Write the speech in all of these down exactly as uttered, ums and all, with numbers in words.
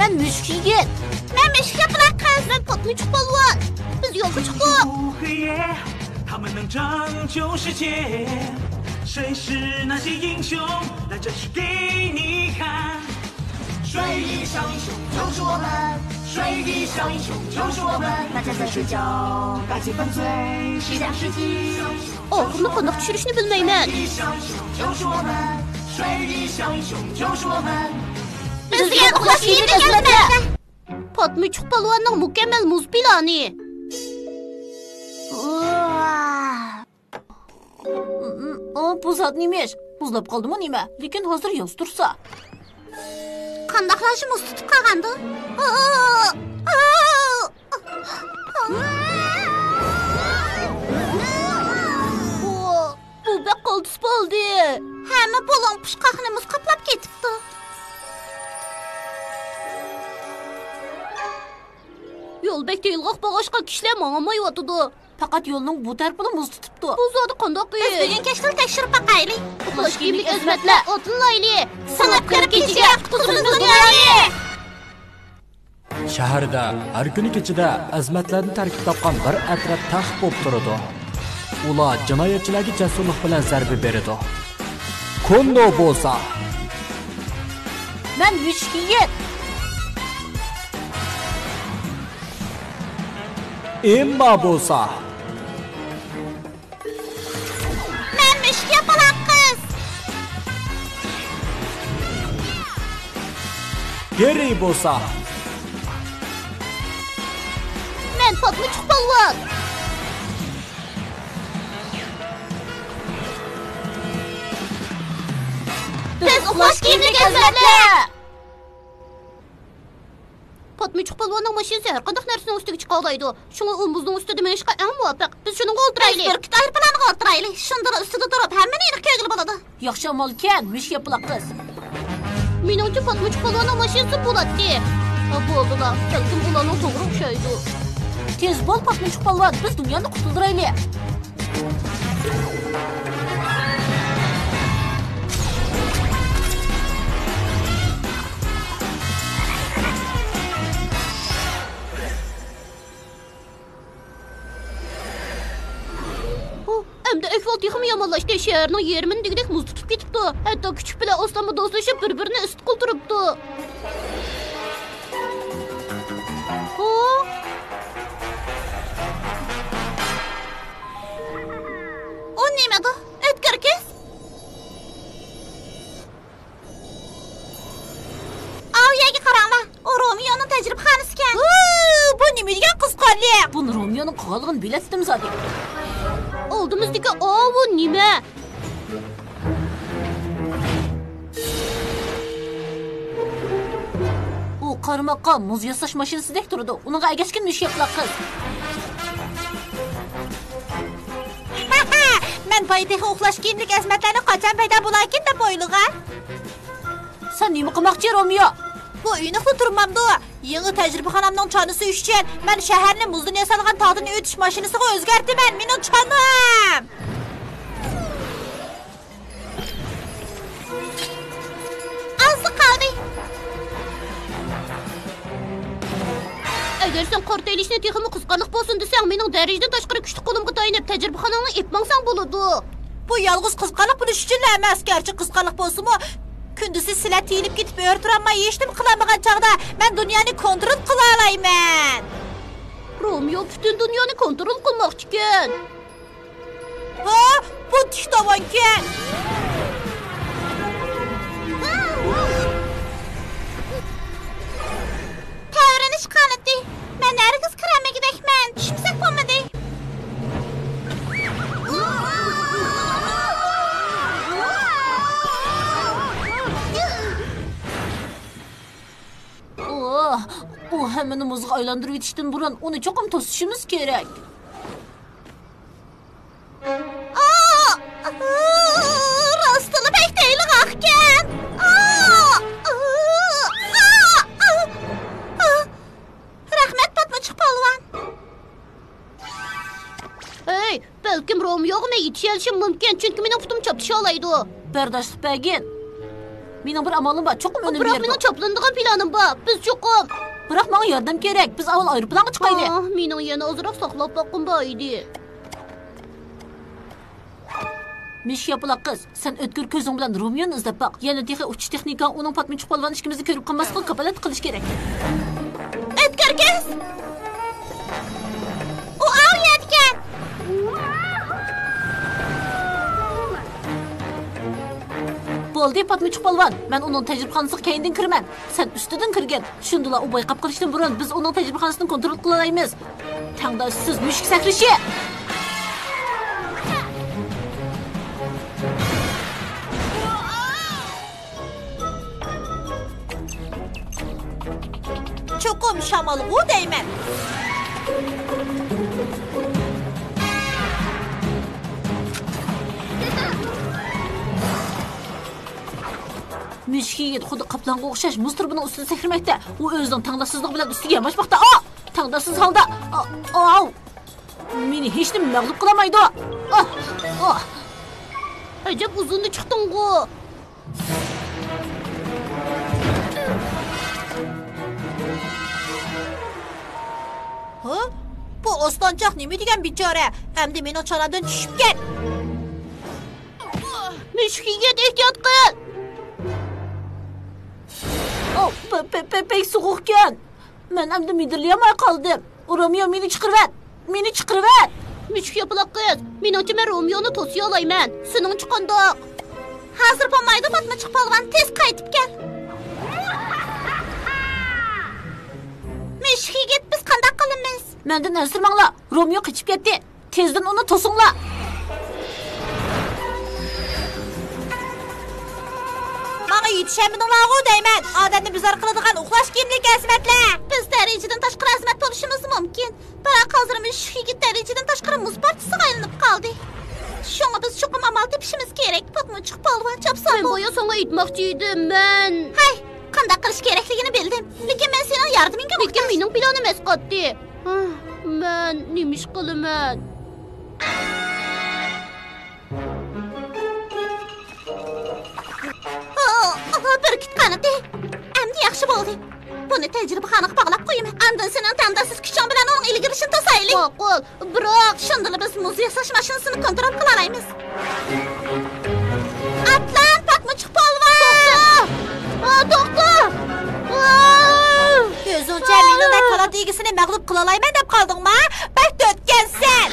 مەن مۈشۈك يىگىت. مەن مۈشۈك ياپىلاق قىز. مەن پاتمىچۇق پالۋان. بىز يولغا چىقتۇق. 他们能拯救世界，谁是那些英雄？来，展示给你看。水里小英雄就是我们，水里小英雄就是我们。大家在睡觉，该起犯罪，是想世纪。 ئاخىرىنى قانداق چۈشۈرۈشنى بىلمەيمەن. بىزگە ئۇخلاش كىيىملىك ئەزمەتلەر. پاتمىچۇق پالۋاننىڭ مۇكەممەل مۇز پىلانى. ئۇ، بۇ زات نېمە ئىش؟ مۇزلاپ قالدىمۇ نېمە؟ لېكىن ھازىر ياز تۇرسا. قانداقلارچە مۇز تۇتۇپ قالغاندۇ؟ ئۇ، ئۇ. بۇ، بۇ بەك قالتىس بولدى. ھەممە بۇلۇڭ پۇشقاقنى مۇز قاپلاپ كېتىپتۇ. يول بەك تېيىلغاق بولغاچقا، كىشىلەر ماڭالمايۋاتىدۇ. پەقەت يولنىڭ بۇ تەرىپىلا مۇز تۇتۇپتۇ. بۇ زادى قانداق ئىش؟ بىز بۈگۈن كەچتىلا تەكشۈرۈپ باقايلى. ئۇخلاش كىيىملىك ئەزمەتلەر، ئوتۇنلايلى. سىڭىپ كىرىپ كېچىگە قۇتقۇزۇمىزنى دۇنيايى. شەھەردە ھەر كۈنى كېچىدە ئەزمەتلەردىن تەركىب تاپقان بىر ئەترەت تەخت بولۇپ تۇرىدۇ. ئۇلار جىنايەتچىلەرگە جەسۇرلۇق بىلەن زەربە بېرىدۇ. كوندو بولسا، مەن مۈشۈك يىگىت. ئېمما بولسا، مەن مۈشۈك ياپىلاق قىز. گېرى بولسا، مەن پاتمىچۇق پالۋان. بىز ئۇخلاش كىيىملىك ئەزمەتلەر. پاتمىچۇق پالۋاننىڭ ماشىنىسى ھەر قانداق نەرسىنىڭ ئۈستىگە چىقالايدۇ. شۇڭا ئۇ مۇزنىڭ ئۈستىدە مېڭىشقا ئەڭ مۇۋاپىق. بىز شۇنىڭغا ئولتۇرايلى. بىز بۈركۈت ئايروپىلانىغا ئولتۇرايلى. شۇندىلا ئۈستىدە تۇرۇپ ھەممىنى ئېنىق كۆرگىلى بولىدۇ. ياخشى ئامالكەن، مۈشۈك ياپىلاق قىز. مېنىڭچە پاتمىچۇق پالۋاننىڭ ماشىنىسى بولاتتى. ھا، بولدىلا. بەلكىم ئۇلارنىڭ توغرا ئوخشايدۇ. تېز بول، پاتمىچۇق پالۋان، بىز دۇنيانى قۇتۇلدۇرايلى. ئۇ، ئەمدى ئەھۋال تېخىمۇ يامانلاشتى. شەھەرنىڭ يېرىمىنى دېگۈدەك مۇز تۇتۇپ كېتىپتۇ. ھەتتا كۈچۈك بىلەن ئاسلانمۇ دوستلىشىپ، بىر-بىرىنى ئىسسىتقىلى تۇرۇپتۇ. ھۇ؟ ئۇ نېمىدۇ؟ ئۆتكۈر كۆز. ئاۋۇ يەرگە قاراڭلار، ئۇ رومېونىڭ تەجرىبىخانىسىكەن. ۋۇ، بۇ نېمە دېگەن قىزىقارلىق؟ بۇنى رومېونىڭ قىلغانلىقىنى بىلەتتىم زادى. ئالدىمىزدىكى ئاۋۇ نېمە؟ ئۇ قارىماققا مۇز ياساش ماشىنىسىدەك تۇرىدۇ. ئۇنىڭغا ئەگەشكىن، مۈشۈك ياپىلاق قىز. مەن بايا تېخى ئۇخلاش كىيىملىك ئەزمەتلەرنىڭ قاچان پەيدا بولاركىن دەپ ئويلىغان. سەن نېمە قىلماقچى، رومېو؟ بۇ ئېنىقلا تۇرمامدۇ؟ يېڭى تەجرىبىخانامنىڭ چانىسى ئۈچۈن مەن شەھەرنى مۇزدىن ياسالغان تاغدىن ئۆتۈش ماشىنىسىغا ئۆزگەرتىمەن. مېنىڭ چانام! ئازلا قالدى. ئەگەر سەن قارا تېيىلىشنى تېخىمۇ قىزىقارلىق بولسۇن دېسەڭ، مېنىڭ دەرىجىدىن تاشقىرى كۈچلۈك قولۇمغا تايىنىپ، تەجرىبىخاناڭنى ئېلىپ ماڭساڭ بولىدۇ. بۇ يالغۇز قىزىقارلىق بولۇش ئۈچۈنلا ئەمەس، گەرچە قىزىقارلىق بولسىمۇ، كۈندۈزى سىلەر تېيىلىپ كېتىپ ئۆرە تۇرالماي ھېچنېمە قىلالمىغان چاغدا، مەن دۇنيانى كونترول قىلالايمەن. رومېو پۈتۈن دۇنيانى كونترول قىلماقچىكەن. ھا، بۇ تىك داۋانكەن. تەۋرىنىش قانىتى. مەن ھەرگىز كىرەلمىگۈدەكمەن. چۈشمىسەك بولمىدى. ئوھ، بۇ ھەممىنى مۇزغا ئايلاندۇرۇۋېتىشتىن بۇرۇن ئۇنى چوقۇم توسۇشىمىز كېرەك. ئا! راستلا بەك تېيىلغاقكەن. ئا! رەھمەت، پاتمىچۇق پالۋان. ھەي، بەلكىم رومېوغا مەن يېتىشەلىشىم مۇمكىن، چۈنكى مېنىڭ پۇتۇم چاپلىشالايدۇ. بەرداشلىق بەرگىن. مېنىڭ بىر ئامالىم بار، چوقۇم ئۈنۈم بېرىدۇ. بىراق مېنىڭ چاپلىنىدىغان پىلانىم بار. بىز چوقۇم. بىراق ماڭا ياردەم كېرەك. بىز ئاۋۋال ئايروپىلانغا چىقايلى. ئاھ، مېنىڭ يەنە ئازراق ساقلاپ باققۇم بار ئىدى. مۈشۈك ياپىلاق قىز، سەن ئۆتكۈر كۆزۈڭ بىلەن رومېونى ئىزدەپ باق. يەنە تېخى ئۇچۇش تېخنىكاڭ ئۇنىڭ پاتمىچۇق پالۋان ئىككىمىزنى كۆرۈپ قالماسلىقىغا كاپالەتلىك قىلىش كېرەك. ئۆتكۈر كۆز! ئۇ ئاۋۇ يەردىكەن! بولدى، پاتمىچۇق پالۋان، مەن ئۇنىڭ تەجرىبىخانىسىغا كەينىدىن كىرىمەن. سەن ئۈستىدىن كىرگىن. شۇندىلا ئۇ بايقاپ قېلىشتىن بۇرۇن بىز ئۇنىڭ تەجرىبىخانىسىنى كونترول قىلالايمىز. تەڭداشسىز مۈشۈك سەكرىشى! چوقۇم شامالغۇ دەيمەن. مۈشۈك يىگىت خۇددى قاپلانغا ئوخشاش مۇز تۇرۇبىنىڭ ئۈستىدە سەكرىمەكتە. ئۇ ئۆزىنىڭ تەڭداشسىزلىقى بىلەن ئۈستىگە ياماشماقتا. ئا! تەڭداشسىز ھالدا. ئا! ئاۋ! مېنى ھېچنېمە مەغلۇپ قىلالمايدۇ. ئا! ئا! ئەجەب ئۇزۇندا چىقتىڭغۇ. ھە؟ بۇ ئوسمانچاق نېمە دېگەن بىچارە؟ ئەمدى مېنىڭ چانامدىن چۈشۈپ كەت. مۈشۈك يىگىت، ئېھتىيات قىل! ئاۋ، بە-، بە-، بە-، بەك سوغۇقكەن. مەن ئەمدى مىدىرلىيالماي قالدىم. رومېو، مېنى چىقىرىۋەت! مېنى چىقىرىۋەت! مۈشۈك ياپىلاق قىز، مېنىڭچە مەن رومېونى توسۇيالايمەن. سېنىڭچە قانداق؟ ھازىر بولمايدۇ، پاتمىچۇق پالۋان، تېز قايتىپ كەل. مۈشۈك يىگىت، بىز قانداق قىلىمىز؟ مەندىن ئەنسىرىمەڭلار، رومېو قېچىپ كەتتى. تېزدىن ئۇنى توسۇڭلار! ماڭا يېتىشەلمىدىڭلارغۇ دەيمەن! ئادەمنى بىزار قىلىدىغان ئۇخلاش كىيىملىك ئەزىمەتلەر! بىز دەرىجىدىن تاشقىرى ئەزىمەت بولۇشىمىز مۇمكىن. بىراق ھازىر مۈشۈك يىگىت دەرىجىدىن تاشقىرى مۇز پارچىسىغا ئايلىنىپ قالدى. شۇڭا بىز چوقۇم ئامال تېپىشىمىز كېرەك. پاتمىچۇق پالۋان چاپسان بول. مەن بايا ساڭا ئېيتماقچى ئىدىم، مەن. ھەي! قانداق قىلىش كېرەكلىكىنى بىلدىم. لېكىن مەن سېنىڭ ياردىمىڭگە موھتاج. لېكىن مېنىڭ پىلانىم ئەسقاتتى. مەن نېمە ئىش قىلىمەن؟ بۈركۈت قانىتى. ئەمدى ياخشى بولدى. بۇنى تەجرىبىخانىغا باغلاپ قويىمەن. ئاندىن سېنىڭ تەڭداشسىز كۈچۈڭ بىلەن ئۇنىڭ ئىلگىرىلىشىنى توسايلى. ماقۇل. بىراق. شۇندىلا بىز مۇز ياساش ماشىنىسىنى كونترول قىلالايمىز. ئاتلان، پاتمىچۇق پالۋان! توختا! ئا، توختا! ئا! ئۆزۈڭچە مېنىڭدەك تالانت ئىگىسىنى مەغلۇپ قىلالايمەن دەپ قالدىڭما؟ بەك تۆتكەنسەن!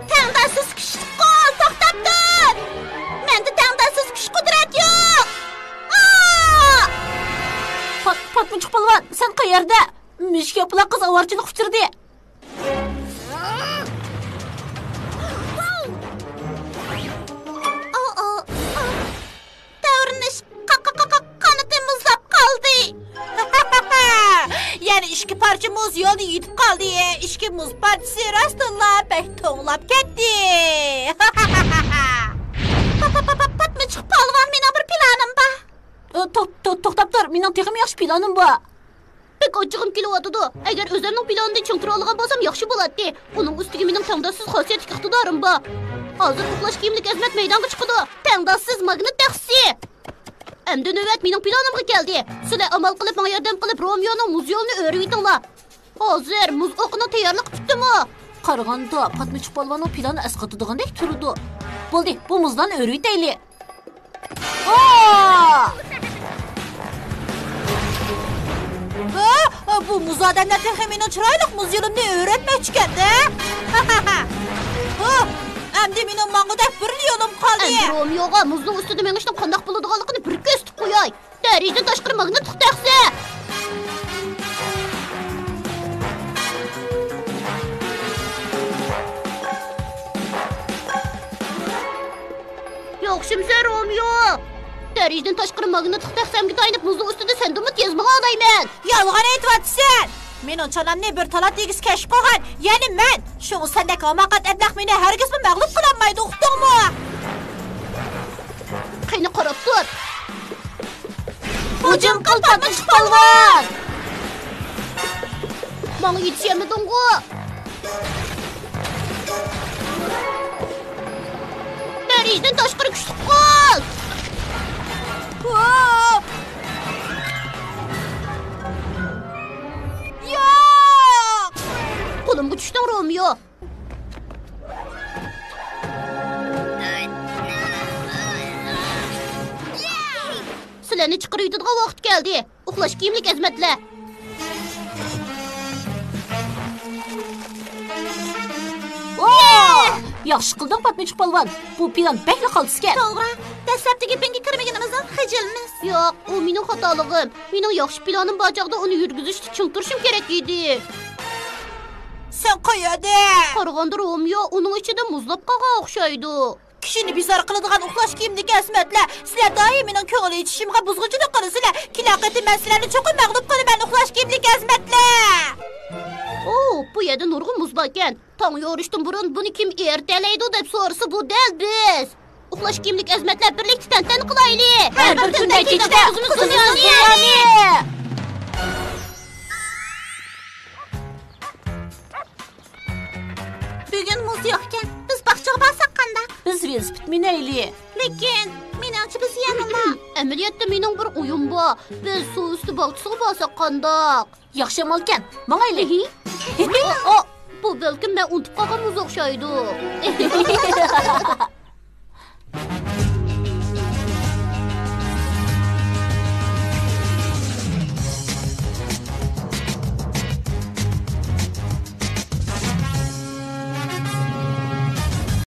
تەڭداشسىز كۈچلۈك قول، توختاپ تۇر! مەندە تەڭداشسىز كۈچ-قۇدرەت يوق! ئا! پات-، پاتمىچۇق پالۋان، سەن قەيەردە؟ مۈشۈك ياپىلاق قىز ئاۋارىچىلىككە ئۇچرىدى. ئا، ئا، ئا. تەۋرىنىش، قا-، قا-، قا-، قا-، قانىتى مۇزلاپ قالدى. يەنە ئىككى پارچە مۇز يولدا يېتىپ قالدى. ئىككى مۇز پارچىسى راستتىنلا بەك توڭلاپ كەتتى. پا-، پا-، پا-، پا-، پاتمىچۇق پالۋان، مېنىڭ بىر پىلانىم بار. ئە، تو-، تو-، توختاپ تۇر، مېنىڭ تېخىمۇ ياخشى پىلانىم بار. بەك ئاچچىقىم كېلىۋاتىدۇ. ئەگەر ئۆزۈمنىڭ پىلانىدىن چىڭ تۇرالىغان بولسام ياخشى بولاتتى. ئۇنىڭ ئۈستىگە مېنىڭ تەڭداشسىز خاسىيەتلىك ئىقتىدارىم بار. ھازىر ئۇخلاش كىيىملىك ئەزىمەت مەيدانغا چىقىدۇ. تەڭداشسىز ماگنىت تەخسىسى. ئەمدى نۆۋەت مېنىڭ پىلانىمغا كەلدى. سىلەر ئامال قىلىپ ماڭا ياردەم قىلىپ رومېونىڭ مۇز يولىنى ئۆرۈۋېتىڭلار. ھازىر مۇز ئوقىنىڭ تەييارلىقى پۈتتىمۇ؟ قارىغاندا پاتمىچۇق پالۋاننىڭ پىلانى ئەسقاتىدىغاندەك تۇرىدۇ. بولدى، بۇ مۇزلارنى ئۆرۈۋېتەيلى. ئا! ھە؟ بۇ مۇز ئادەملەر تېخى مېنىڭ چىرايلىق مۇز يولۇمنى ئۆرۈۋەتمەكچىكەن-دە. ھە؟ ئەمدى مېنىڭ ماڭغۇدەك بىرلا يولۇم قالدى. ئەمدى رومېوغا مۇزنىڭ ئۈستىدە مېڭىشنىڭ قانداق بولىدىغانلىقىنى بىر كۆرسىتىپ قوياي. دەرىجىدىن تاشقىرى ماگنىتلىق تەخسە! ياخشىمسەن، رومېو؟ دەرىجىدىن تاشقىرى ماگنىتلىق تەخسەمگە تايىنىپ، مۇزنىڭ ئۈستىدە سەندىنمۇ تېز ماڭالايمەن. يالغان ئېيتىۋاتىسەن! مېنىڭ چانامنى بىر تالانت ئىگىسى كەشىپ قىلغان، يەنى مەن. شۇڭا سەندەك ھاماقەت ئەبلەخ مېنى ھەرگىزمۇ مەغلۇپ قىلالمايدۇ، ئۇقتۇڭمۇ؟ قېنى، قاراپ تۇر. ھۇجۇم قىل، پاتمىچۇق پالۋان! ماڭا يېتىشەلمىدىڭغۇ؟ دەرىجىدىن تاشقىرى كۈچلۈك قول! ۋاپ! ياق! قولۇمغا چۈشتۈڭ، رومېو. سىلەرنى چىقىرىۋېتىدىغان ۋاقىت كەلدى. ئۇخلاش كىيىملىك ئەزىمەتلەر. ياخشى قىلدىڭ، پاتمىچۇق پالۋان. بۇ پىلان بەكلا قالتىسكەن. توغرا. دەسلەپتە گېپىڭگە كىرمىگىنىمىزدىن خىجىلمىز. ياق، ئۇ مېنىڭ خاتالىقىم. مېنىڭ ياخشى پىلانىم بار چاغدا ئۇنى يۈرگۈزۈشتە چىڭ تۇرۇشۇم كېرەك ئىدى. سەن قوي ھەدە! قارىغاندا رومېو ئۇنىڭ ئىچىدە مۇزلاپ قالغان ئوخشايدۇ. كىشىنى بىزار قىلىدىغان ئۇخلاش كىيىملىك ئەزىمەتلەر! سىلەر دائىم مېنىڭ كۆڭۈل ئېچىشىمغا بۇزغۇنچىلىق قىلىسىلەر. كېلەر قېتىم مەن سىلەرنى چوقۇم مەغلۇپ قىلىمەن، ئۇخلاش كىيىملىك ئەزىمەتلەر! ئو، بۇ يەردە نۇرغۇن مۇز باركەن. تاڭ يورۇشتىن بۇرۇن بۇنى كىم ئېرىتەلەيدۇ دەپ سورىسا، بۇ دەل بىز. ئۇخلاش كىيىملىك ئەزىمەتلەر، بىرلىكتە تەنتەنە قىلايلى. ھەر بىر تۈن مەيدىچىدە قىزىمىز دۇنيانى. بۈگۈن مۇز يوقكەن. بىز باغچىغا بارساق قانداق؟ بىز ۋېلىسىپىت مىنەيلى. لېكىن، مېنىڭچە بىز يەنىلا. ئەمەلىيەتتە مېنىڭ بىر ئويۇم بار. بىز سۇ ئۈستى باغچىسىغا بارساق قانداق؟ ياخشى ئامالكەن. ماڭايلى. ئو، ئو، بۇ بەلكىم مەن ئۇنتۇپ قالغان مۇز ئوخشايدۇ.